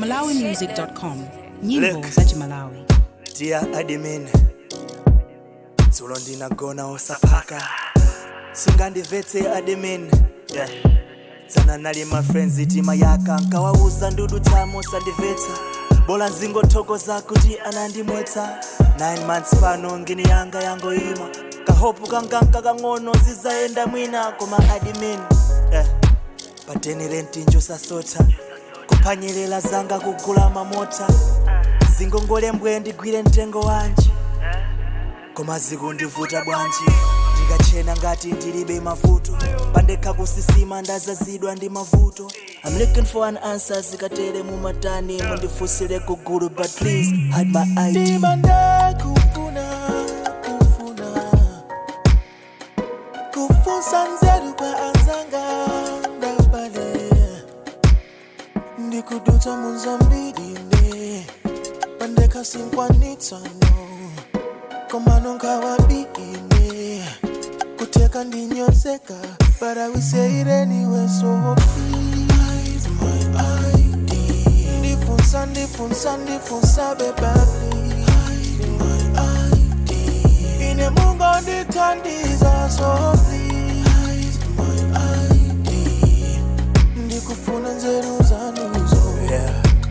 malawimusic.com. Nyimbo Look. za Chimalawi. Dear admin, dzulo ndinagona osaphaka, sungandimvetse admin, yeah. Dzana nali ma friends timayaka, nkawauza ndudutsamo sandimvetsa, bola nzingothokoza kuti anandimwetsa. 9 months pano ngini yanga yangoima, ka hope kanganka kang'ono zizayenda mwina, koma admin, yeah. Pateni rent njosasotha, kuphwanyerera zanga, kugula mamota, zingongole mbwe, ndigwire mtengo wanji? Koma zikundivuta bwanji? Ndikachena ngati ndilibe mavuto, pandekha kusisima, ndazazidwa ndi mavuto. I'm looking for an answer. Zikatere mumatani? Mundifunsire kugulu, but please hide my ID. Ndimanda kufuna kufuna kufunsa nzeru kwa anzanga ndapale, ndikudutsa munzambirine, pandekha sinkwanitsano, komano nkhawabiine kuteka ndinyozeka, but I will say it anyway, so please, my ID. Ndifunsa, ndifunsa, ndifunsa beba, please, my ID. Ine Mungu ndithandiza, so please, my ID. Ndikufuna nzeru zanuzo,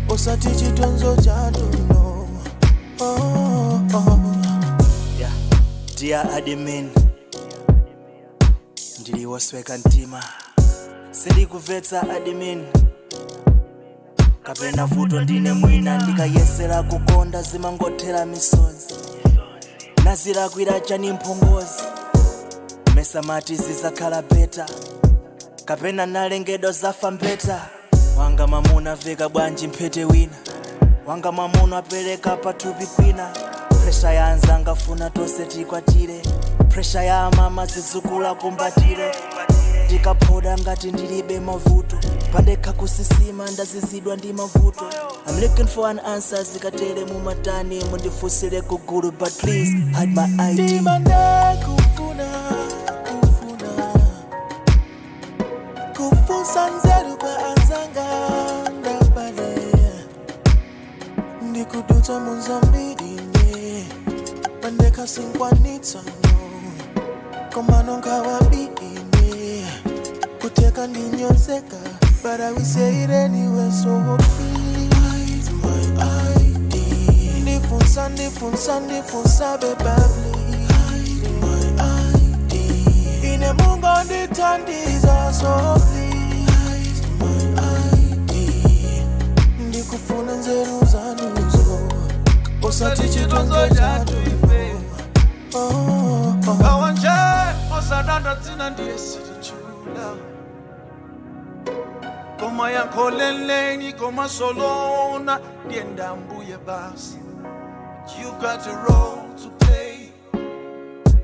osati chitonzo chanuno, oh. Yeah. Dear admin, ndiliwosweka mtima, sindikubvetsa admin, kapena vuto ndine mwina? Ndikayesera kukonda zimangothera misozi, nazilakwira chani mphongozi? Mesamati zizakhala better, kapena nalengedwa zafa mbeta? Wanga mamuna veka bwanji mphete wina, wanga mamuna apereka pathupi kwina. Pressure ya anzanga funa tonse tikwatire, pressure ya mama zizukula kumbatire. Ndikaphoda ngati ndilibe mavuto, pandekha kusisima, ndazizidwa ndi mavuto. I'm looking for an answer. Zikatere mumatani? Mundifunsire kugulu, but please hide my ID. Ndimanda kufuna kufuna kufunsa nzeru kwa anzanga ndapale, ndikudutsa munzambirine, pandekha sinkwanitsano, komano nkhawabiine kuteka ndinyozeka, but I will say it anyway, so please, my ID. Ndifunsa, ndifunsa, ndifunsa beba, please, my ID. Ine Mungu ndithandiza, so please, my ID. Ndikufuna nzeru zanuzo, osati chitonzo chatu ife, oh. Kawanje osadanda, dzina ndiye silichula, koma yankholeleni, koma solona ndiye ndambuye basi. You've got a role to play,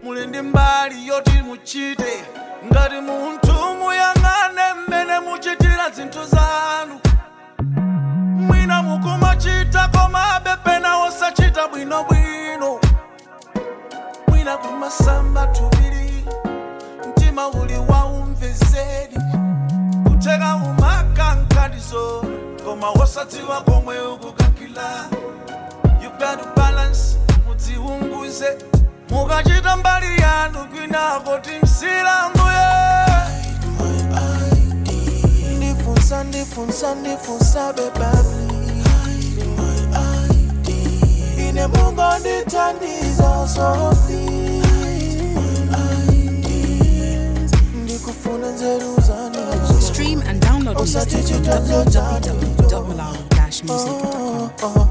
muli ndi mbali yoti muchite ngati munthu. Muyang'ane mmene muchitira zinthu zanu. Mwina mukumachita komabe pena osachita bwinobwino, mwina kumasamba thubili, mtima uli waumvezedi, kuteka umakankadizo, koma wosadziwa komwe ukukankila. You've got to balance, mudziunguze, mukachita mbali yanu kwinako timsilambuye. Ndifunsa, ndifunsa, ndifunsa beba, please, my ID. Ine Mungu ndithandiza, so please, my ID. Ndikufuna nzeru zanuzo. Stream and download music Osati from chitonzo chatu. www.malawi-music.com. Oh.